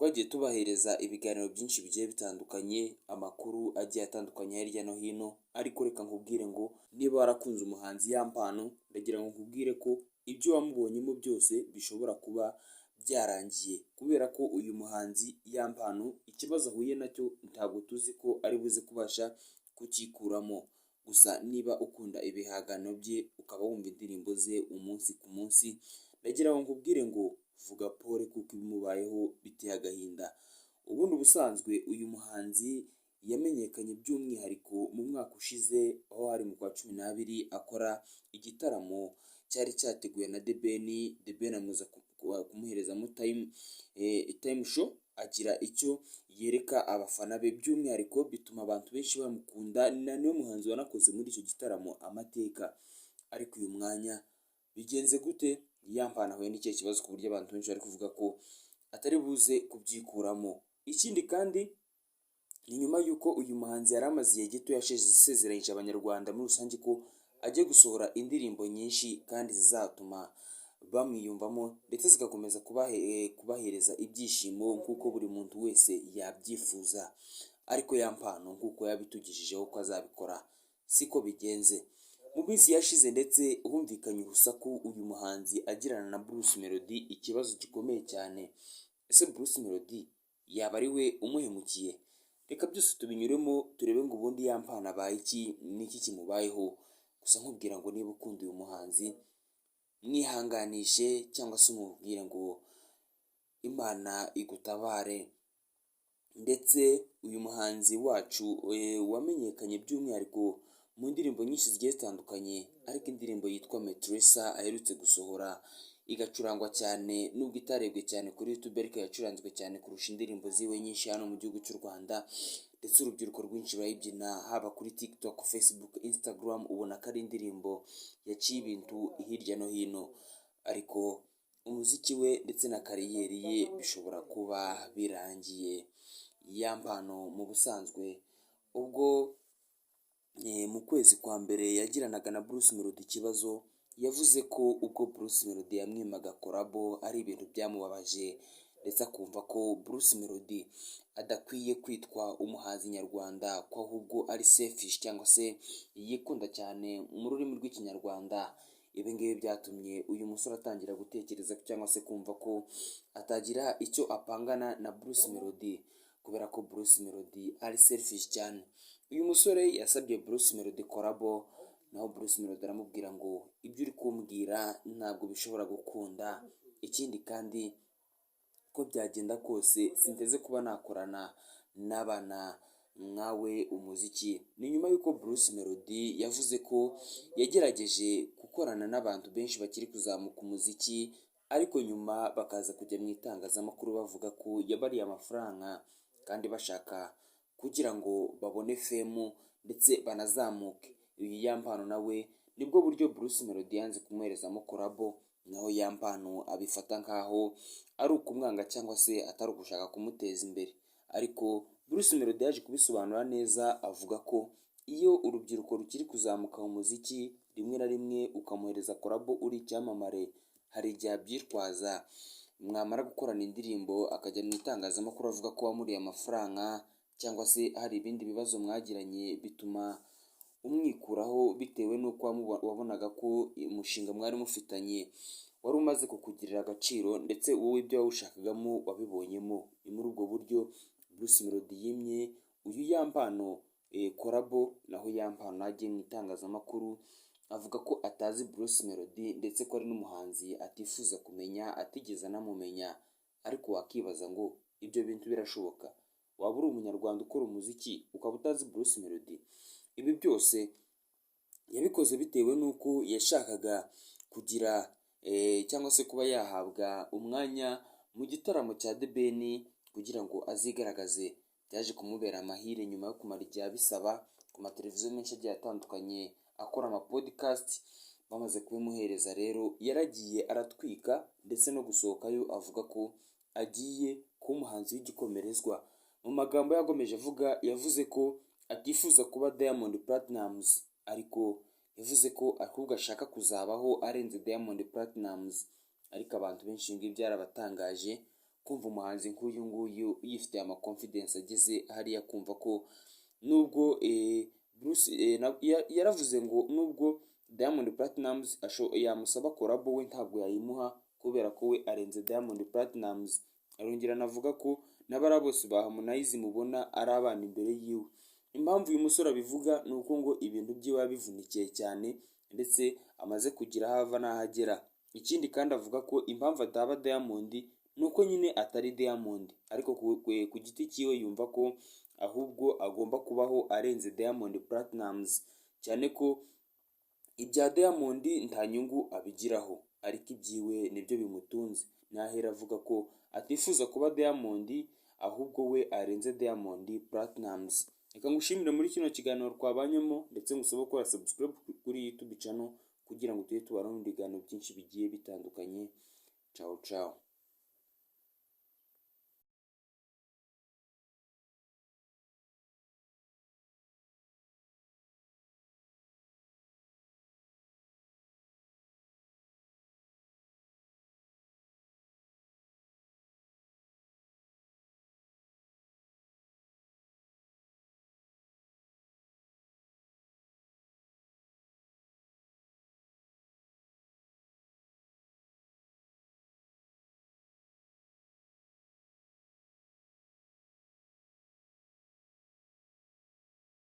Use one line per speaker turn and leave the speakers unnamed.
Twagiye tubahereza ibiganiro byinshi bigiye bitandukanye, amakuru agiye atandukanye hirya no hino, ariko reka nkubwire ngo niba warakunze umuhanzi Yampano, ndagira ngo nkubwire ko ibyo wamubonyemo byose bishobora kuba byarangiye, kubera ko uyu muhanzi Yampano ikibazo ahuye nacyo ntabwo tuzi ko ari buze kubasha kucyikuramo. Gusa niba ukunda ibihangano bye, ukaba wumva indirimbo ze umunsi ku munsi, ndagira ngo nkubwire ngo vuga pole kuko ibimubayeho biteye agahinda. Ubundi ubusanzwe uyu muhanzi yamenyekanye by'umwihariko mu mwaka ushize, aho hari mu kwa 12, akora igitaramo cyari cyateguwe na The Ben. The Ben amuza kumuherezamo time show, agira icyo yereka abafana be by'umwihariko, bituma abantu benshi bamukunda. Ni niwe muhanzi wanakoze muri icyo gitaramo amateka. Ariko uyu mwanya bigenze gute? Yampano ahuye n'ikihe kibazo ku buryo abantu benshi bari kuvuga ko atari buze kubyikuramo? Ikindi kandi, ni nyuma y'uko uyu muhanzi yari amaze igihe gito yasezeranyije Abanyarwanda muri rusange ko agiye gusohora indirimbo nyinshi kandi zizatuma bamwiyumvamo, ndetse zigakomeza kubahereza ibyishimo nk'uko buri muntu wese yabyifuza. Ariko Yampano nk'uko yabitugejejeho ko azabikora, siko bigenze. Mu minsi yashize ndetse humvikanye urusaku uyu muhanzi agirana na Bruce Melody ikibazo gikomeye cyane. Ese Bruce Melody yaba ari we umuhemukiye? Reka byose tubinyuremo, turebe ngo ubundi Yampano abaye iki, n'iki kimubayeho. Gusa nkubwira ngo niba ukunda uyu muhanzi, mwihanganishe cyangwa se umubwire ngo Imana igutabare. Ndetse uyu muhanzi wacu wamenyekanye by'umwihariko mu ndirimbo nyinshi zigiye zitandukanye, ariko indirimbo yitwa Metresa aherutse gusohora igacurangwa cyane, nubwo itarebwe cyane kuri YouTube, ariko yacuranzwe cyane kurusha indirimbo ziwe nyinshi hano mu gihugu cy'u Rwanda, ndetse urubyiruko rwinshi rurayibyina haba kuri TikTok, Facebook, Instagram. Ubona ko ari indirimbo yaciye ibintu hirya no hino, ariko umuziki we ndetse na career ye bishobora kuba birangiye. Yampano mu busanzwe ubwo mu kwezi kwa mbere yagiranaga na Bruce Melody ikibazo, yavuze ko ubwo Bruce Melody yamwimaga collabo ari ibintu byamubabaje, ndetse akumva ko Bruce Melody adakwiye kwitwa umuhanzi nyarwanda, ko ahubwo ari selfish cyangwa se yikunda cyane mu rurimi rw'Ikinyarwanda. Ibi ngibi byatumye uyu musore atangira gutekereza cyangwa se kumva ko atagira icyo apangana na Bruce Melody, kubera ko Bruce Melody ari selfish cyane. Uyu musore yasabye Bruce Melody collabo, naho Bruce Melody aramubwira ngo ibyo uri kumbwira ntabwo bishobora gukunda, ikindi kandi uko byagenda kose sinteze kuba nakorana n'abana nkawe umuziki. Ni nyuma y'uko Bruce Melody yavuze ko yagerageje gukorana n'abantu benshi bakiri kuzamuka umuziki, ariko nyuma bakaza kujya mu itangazamakuru bavuga ko yabariye amafaranga kandi bashaka kugira ngo babone fame ndetse banazamuke. Uyu Yampano nawe nibwo buryo Bruce Melody yanze kumuherezamo collabo, naho Yampano abifata nkaho ari ukumwanga cyangwa se atari ugushaka kumuteza imbere. Ariko Bruce Melody yaje kubisobanura neza, avuga ko iyo urubyiruko rukiri kuzamuka mu muziki, rimwe na rimwe ukamuhereza collabo uri icyamamare, hari igihe abyitwaza, mwamara gukorana indirimbo akajya mu itangazamakuru avuga ko wamuriye amafaranga, cyangwa se hari ibindi bibazo mwagiranye bituma umwikuraho, bitewe n'uko wabonaga ko umushinga mwari mufitanye wari umaze kukugirira agaciro, ndetse wowe ibyo wawushakagamo wabibonyemo. Ni muri ubwo buryo Bruce Melody yimye uyu Yampano collabo, naho Yampano agiye mu itangazamakuru avuga ko atazi Bruce Melody, ndetse ko ari n'umuhanzi atifuza kumenya, atigeze anamumenya. Ariko wakibaza ngo ibyo bintu birashoboka? Waba uri Umunyarwanda ukora umuziki ukaba utazi Bruce Melody? Ibi byose yabikoze bitewe n'uko yashakaga kugira cyangwa se kuba yahabwa umwanya mu gitaramo cya The Ben kugira ngo azigaragaze. Byaje kumubera amahire nyuma yo kumara igihe abisaba ku mateleviziyo menshi agiye atandukanye, akora ama podcast. Bamaze kubimuhereza rero, yaragiye aratwika, ndetse no gusohokayo avuga ko agiye kuba umuhanzi w'igikomerezwa. Mu magambo yagomeje avuga, yavuze ko atifuza kuba Diamond Platnumz, ariko yavuze ko ahubwo ashaka kuzabaho arenze Diamond Platnumz. Ariko abantu benshi ibi ngibi byarabatangaje, Kumva umuhanzi nk'uyu nguyu yifitiye ama confidence ageze hariya, kumva ko nubwo Bruce yaravuze ngo nubwo Diamond Platnumz yamusaba collabo, we ntabwo yayimuha kubera ko we arenze Diamond Platnumz. Arongera anavuga ko n'abariya bose ba Harmonize mubona ari abana imbere yiwe. Impamvu uyu musore abivuga ni uko ngo ibintu byiwe yabivunikiye cyane, ndetse amaze kugira aho ava n'aho agera. Ikindi kandi, avuga ko impamvu ataba Diamond ni uko nyine atari Diamond, ariko ku giti cyiwe yumva ko ahubwo agomba kubaho arenze Diamond Platnumz, cyane ko ibya Diamond nta nyungu abigiraho, ariko ibyiwe nibyo bimutunze. Nahera avuga ko atifuza kuba Diamond, ahubwo we arenze Diamond Platnumz. Reka ngushimire muri kino kiganiro twabanyemo, ndetse ngusabe gukora subscribe kuri YouTube channel kugira ngo tujye tubana mu biganiro byinshi bigiye bitandukanye. Ciao ciao.